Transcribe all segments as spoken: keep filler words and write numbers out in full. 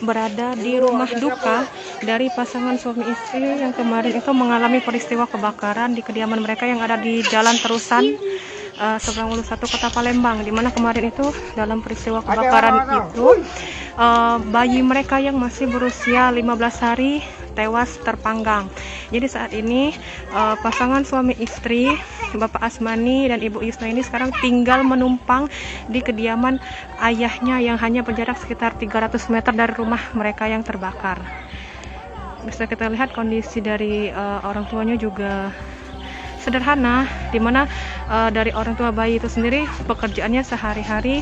Berada di rumah duka dari pasangan suami istri yang kemarin itu mengalami peristiwa kebakaran di kediaman mereka yang ada di Jalan Terusan, eh, Seberang Ulu Satu, Kota Palembang, di mana kemarin itu dalam peristiwa kebakaran itu, eh, bayi mereka yang masih berusia lima belas hari tewas terpanggang. Jadi saat ini, eh, pasangan suami istri, Bapak Asmani dan Ibu Yusna ini sekarang tinggal menumpang di kediaman ayahnya yang hanya berjarak sekitar tiga ratus meter dari rumah mereka yang terbakar. Bisa kita lihat kondisi dari, eh, orang tuanya juga sederhana, di mana, eh, dari orang tua bayi itu sendiri pekerjaannya sehari-hari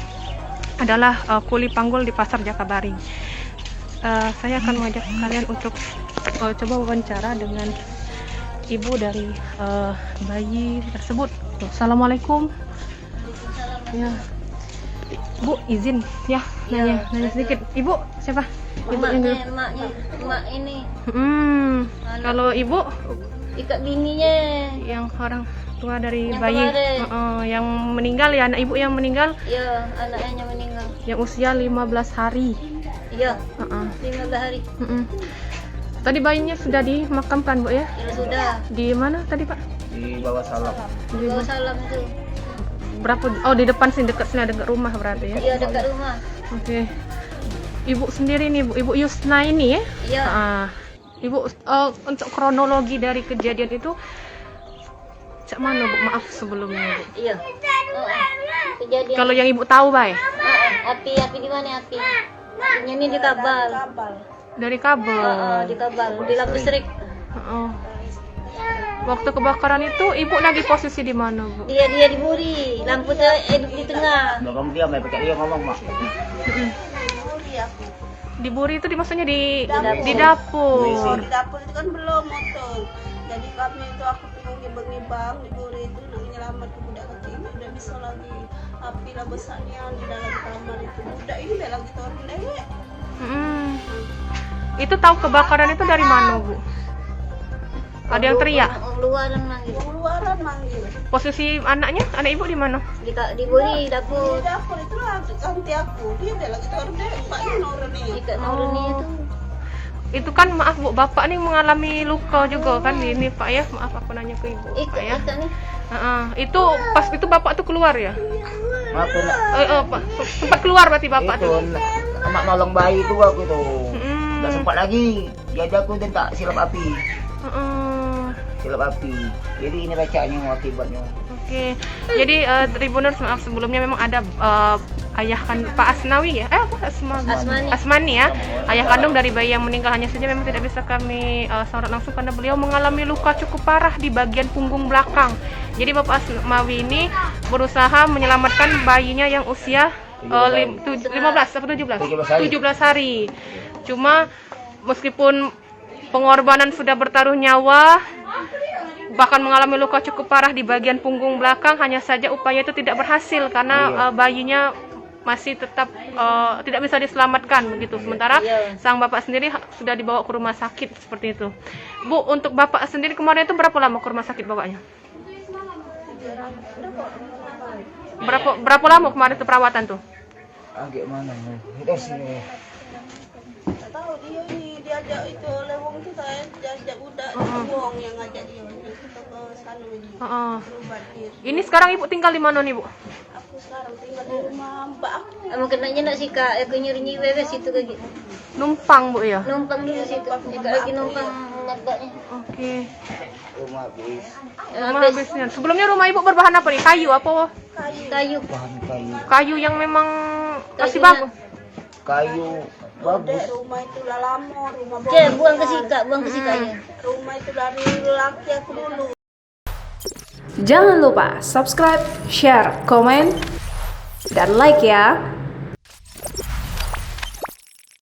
adalah, eh, kuli panggul di Pasar Jakabaring. Eh, saya akan mengajak kalian untuk, eh, coba wawancara dengan ibu dari, eh, bayi tersebut. Assalamualaikum. Ya. Bu, izin ya, nanya, nanya sedikit. Ibu siapa? Ibu yang dulu. Emaknya, emaknya, emak ini. Hmm. Kalau ibu? Ikak bininye. Yang orang tua dari bayi. Heeh, yang meninggal ya, anak ibu yang meninggal? Iya, anaknya yang meninggal. Yang usia lima belas hari. Iya. Heeh. Lima belas hari. Mm-mm. Tadi bayinya sudah dimakamkan, Bu, ya? Ya, sudah. Di mana tadi, Pak? Di Bawah Salam. Di Bawah Salam itu. Berapa? Oh, di depan sini, dekat sini, dekat rumah berarti, ya? Iya, dekat rumah. Oke. Ibu sendiri nih, Bu, Ibu Yusna ini, ya? Iya. Ah. Ibu, eh, untuk kronologi dari kejadian itu, cak mana, Bu? Maaf sebelumnya, Bu. Iya. Oh, kejadian. Kalau yang Ibu tahu bae? Heeh. Api, api di mana api? Apinya ini di kabel. Dari kabel. Heeh, di kabel, di lampu listrik. Heeh. Waktu kebakaran itu, Ibu lagi posisi di mana, Bu? Dia, dia di buri, lampu tu hidup di tengah. Belakang dia, mai pecah dia ngomong, Mak. Mm-mm. Di buri itu di, maksudnya di, di dapur. Di dapur. Di dapur itu kan belum motor. Jadi kami itu, aku tunggu ngibang-ngibang di buri itu nak menyelamatkan budak kecil itu, tidak bisa lagi. Api lah besar nian di dalam kamar itu. Budak ini dah lagi turun dewek. Mm-mm. Itu tahu kebakaran itu dari mana, Bu? Ada yang teriak? Orang luaran manggil. Orang luaran manggil. Posisi anaknya, anak Ibu di mana? Di ka-, di buri dapur. Di dapur itulah ganti aku. Dia dah lagi turun dewek, bapaknya nurun ni. Ikak nurun ni itu. Itu kan, maaf, Bu, bapak ni mengalami luka juga kan ini, Pak, ya? Maaf, aku nanya ke Ibu, Pak, ya. Heeh. Itu pas itu bapak tu keluar, ya? Ngapo, Nak? Eh, eh, Pak, sempat keluar berarti bapak tu? Itu, nak nolong bayi tu aku tu. Mm-mm. Dak sempat lagi. Jadi aku dah tak silap api. Heeh. Silap api. Jadi ini pacaknyo akibatnyo. Oke. Jadi, eh, Tribuners, maaf sebelumnya, memang ada, eh, ayah kan Pak Asnawi, ya? Eh, apa? Asma-, Asmani. Asmani, ya. Ayah kandung dari bayi yang meninggal, hanya saja memang tidak bisa kami, eh, sorot langsung karena beliau mengalami luka cukup parah di bagian punggung belakang. Jadi Bapak Asmawi ini berusaha menyelamatkan bayinya yang usia, eh, lim-, tuj-, lima belas apa tujuh belas? Tujuh belas hari. Tujuh belas hari. Cuma meskipun pengorbanan sudah bertaruh nyawa, bahkan mengalami luka cukup parah di bagian punggung belakang, hanya saja upaya itu tidak berhasil karena, iya, eh, bayinya masih tetap, eh, tidak bisa diselamatkan begitu. Iya. Sementara, iya, sang bapak sendiri ha-, sudah dibawa ke rumah sakit seperti itu. Bu, untuk bapak sendiri kemarin itu berapa lama ke rumah sakit bawanya? Berapa, berapa lama kemarin itu perawatan tuh? Agak mana, Mas? Kita sini. Tak tahu dia ni, diajak itu oleh wong tu, saya diajak budak, wong yang ngajak dia. Kita ke sana ni. Heeh. Berubat dia. Ini sekarang Ibu tinggal di mana nih, Bu? Aku sekarang tinggal di rumah mbak aku. Kamu kenanya nak sikak, aku nyuruh nyiwe ke situ lagi. Numpang, Bu, ya? Numpang dulu situ. Kita lagi numpang mbaknya. Oke. Rumah habis. Eh, rumah habis. Habisnya. Sebelumnya rumah Ibu berbahan apa nih? Kayu apa? Kayu. Bahan kayu. Kayu yang memang masih bagus. Kayu bagus. Rumah itu lah lama, rumah. Cek, buang ke sikak, buang ke sikak ya. Rumah itu dari lelaki aku dulu. Jangan lupa subscribe, share, komen, dan like ya.